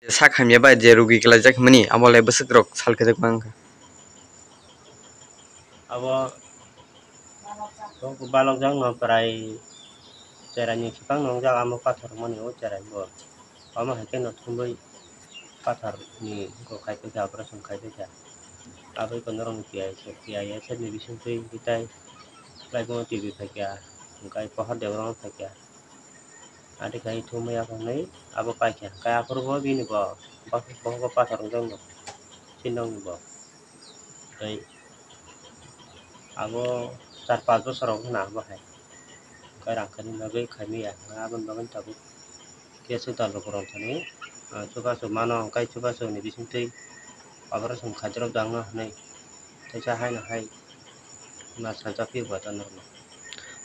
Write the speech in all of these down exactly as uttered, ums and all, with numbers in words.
Sak hamya bai je rugi kwlaijak hwnmani, abo le bwswk rok sal kwchwk ma wngkha. Abo balokjak no prai cherai ni swkang nungjak, amo pathor mani o cherai bo. Omo hai khe no thumui pathor ni kok khai tongkha, operation khai tongkha. Aboni norok ni P I S, P I S ni bising twi tai laibuma T V phaikha, hwnkhe pohor debra phaikha. Adi khai thumui aphangni abo paikha, hwnkhe aphuru bo bini bo, bo, bo pathor wngjakno, sinokni bo. Tei abo char panch bosor rok wngkha na abo hai. Hwnkhe rang kani bagwi khaimaya, hwnkhe aboni bagwi tabuk khe swkang rok rwng thani, ah, chubachu mano, hwnkhe chubachu ni bisingtwi operation khaidrop jakno hwnwi teisa haino hai ma sajak phiyokba ta norokno.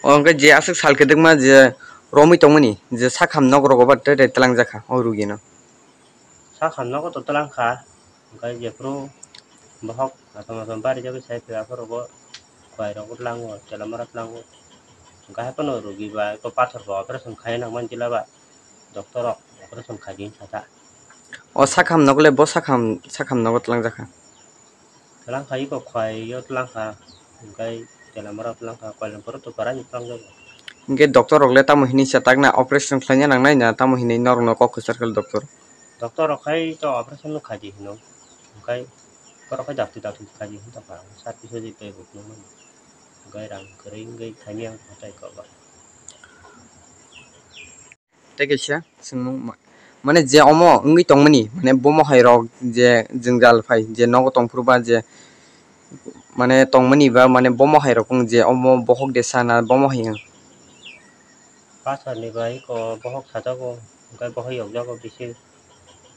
O hwnkhe je aswk sal kwdwkma je romwi tongmani, je sak ham nok rogo ba tere tlangjak kha o rugino. Sak ham nogo to tlang kha, hwnkhe jephuru bohok atom atom barijagwi sai phai aphuru bo khwlai rogo tlango, chwla mora tlango. Hwnkhe haphano rugi ba eko pathor bo operation khai nang man jila ba, doctor rok operation khai di wngkha ta. O sak ham nogo le bo sak ham, sak ham nogo tlangjak kha. Tlang khai eko khwlai o tlang kha, hwnkhe chwla mora tlang kha, koilam phuru to kwrwi tlang jago. Hwnkhe doctor rok le tamo hinwi sa takna operation khlaina nangnai na tamo hinwi norokno kok kwchar kha doctor? Doctor rok khai to operation no khaidi hino, hwnkhe borok khai dakti dakti khaidi hwn tongkha, sat kisa je tei bo phunukmani, hwnkhe rang kwrwi wngwi khaimya hatai kok ba. Tei kaisa swngmung ma-, mane je omo wngwi tongmani, mane bomo hai rok je jwngjal phai je nogo tongphuru ba je, mane tongmani ba mane bomo hai rok wng je omo bohok de sana bomo hai wng. Pathor ni bai ko bohok sajago, hwnkhe bohok yokjago bisi,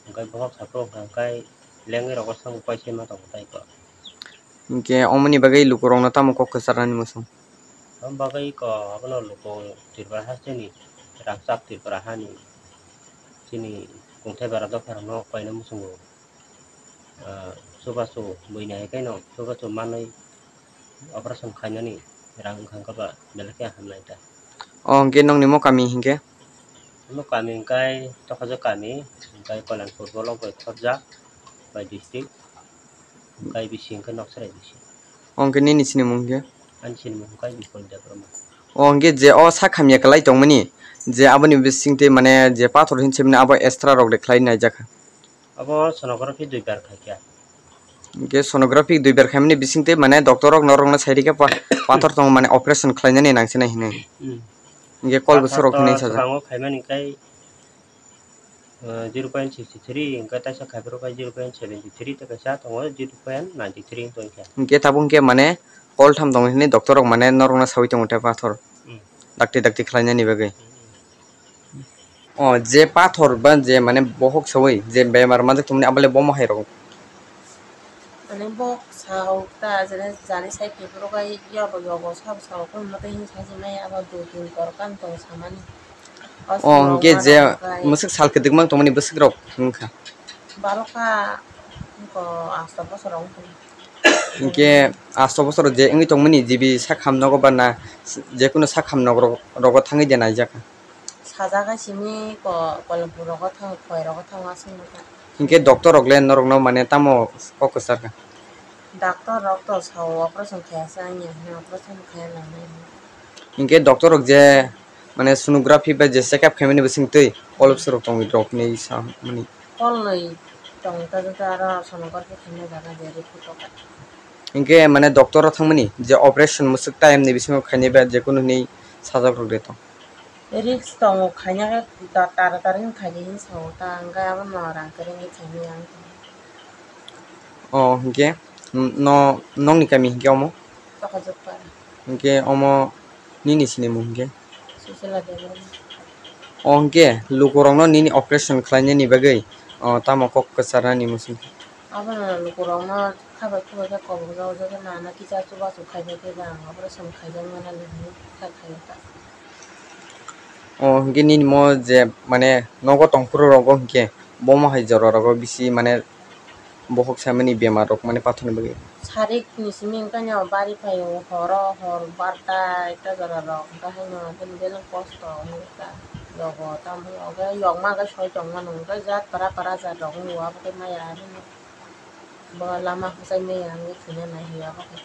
hwnkhe bohok saphuru hwnkhe lengwi rogo swngo paisa ma tongo tai ko. Hwnkhe omoni bagwi lukurokno tamo kok kwcharnani muchung? Omo bagwi ko abono luku Tripura hasteni rangchak Tripura hani chini kungthai bara dopharokno koina muchungo. Ah, chubachu buini hai khe no chubachu manwi operation khainani rang wngkha khe ba belai khe hamnai ta. O hwnkhe nokni mo kami hinkhe? Mo kami hwnkhe Tokhajo kami, hwnkhe Koilanpur block bai Khorjak bai district, hwnkhe bisi hwnkhe Noksarai bisi. O hwnkhe nini sinimung hinkhe? Ani sinimung hwnkhe Bipul Debbarma. O hwnkhe je o sak hamya kwlai tongmani, je aboni bisingtwi mane je pathor hinwi sibini abo extra rok de khlai naijak kha? Abo sonography duibar khaikha. Hwnkhe sonography duibar khaimani bisingtwi mane doctor rok norokno sai rikha pa-, pathor tongo mane operation khlainani nangsinai hinwi. Hmm. Hwnkhe kol bwswk rok hinwi sajak. Pathor to swkango khaimani khe, uh, zero point sixty three, hwnkhe taisa khaiphuru khe zero point seventy three, tei kaisa tongo zero point ninety three wng tongkha. Hwnkhe tabuk hwnkhe mane kol tham tongo hinwi doctor rok mane norokno saui tongo tei pathor. Hmm. Dakti dakti khlainani bagwi. Hmm. O je pathor ba je mane bohok saui je bemar manjak tongmani abo le bomo hai rok. Mane bohok sao ta jene jani sai phuru kai yobo yobo sabo sao kun mate hin sai jemai abo dui tin kor kan tong samani. O hwnkhe je mwswk sal kwdwkma tongmani bwswk rok wngkha. Barokha ko asto bosor wngkha. Hwnkhe asto bosor je wngwi tongmani jibi sak ham nogo ba na jekunu sak ham nog rogo thangwi de naijak kha. Sajak hai simi ko Koilampur rogo thango, Khowai rogo thango aswk nokha. Hinkhe doctor rok le norokno mane tamo kok kwchar kha? Doctor rok to sao operation khaiya se wngya hwnwi operation khaiya nangnai hwnwi. Hinkhe doctor rok je mane sonography bai je check up khaimani bisingtwi kol bwswk rok tongwi rok hinwi samani. Kol nwi tong ta jotto aro sonography khaina jaga je report rok. Hinkhe mane doctor o thangmani je operation mwswk time ni bisingo khainai ba jekunu hinwi sajak rok de tong. Risk tongo khaina khe ta-, tara tara wng khaidi hinwi sao ta, hwnkhe abono rang kwrwi wngwi khaimani ang. O hinkhe no nokni kami hinkhe omo? Tokajwk para. Hinkhe omo nini sinimung hinkhe? Sushila Debbarma. O hinkhe lukurokno nini operation khlainani bagwi o tamo kok kwcharnani muchung? Abono lukurokno khabai khubai khe kobokjago, jekhe nana kisa chubachu khaibai khe ba ang operation khaijak mano hinwi kha khaio ta. O hinkhe nini mo je mane nogo tongphuru rogo hinkhe bomo hai jora rogo bisi mane bohok samani bemar rok mane pathorni bagwi. Sarik ni simi wngkha no bari phaio horo hor barta ekta jora rok hwnkhe haino bini beleng kosto wngkha. Yogo tamo hwnkhe yokma khe soi tongmani hwnkhe jat para para jat rok wngwi abo khe maya hinwi bo lama hwsai maya wngwi thwina nai hinwi abo khe.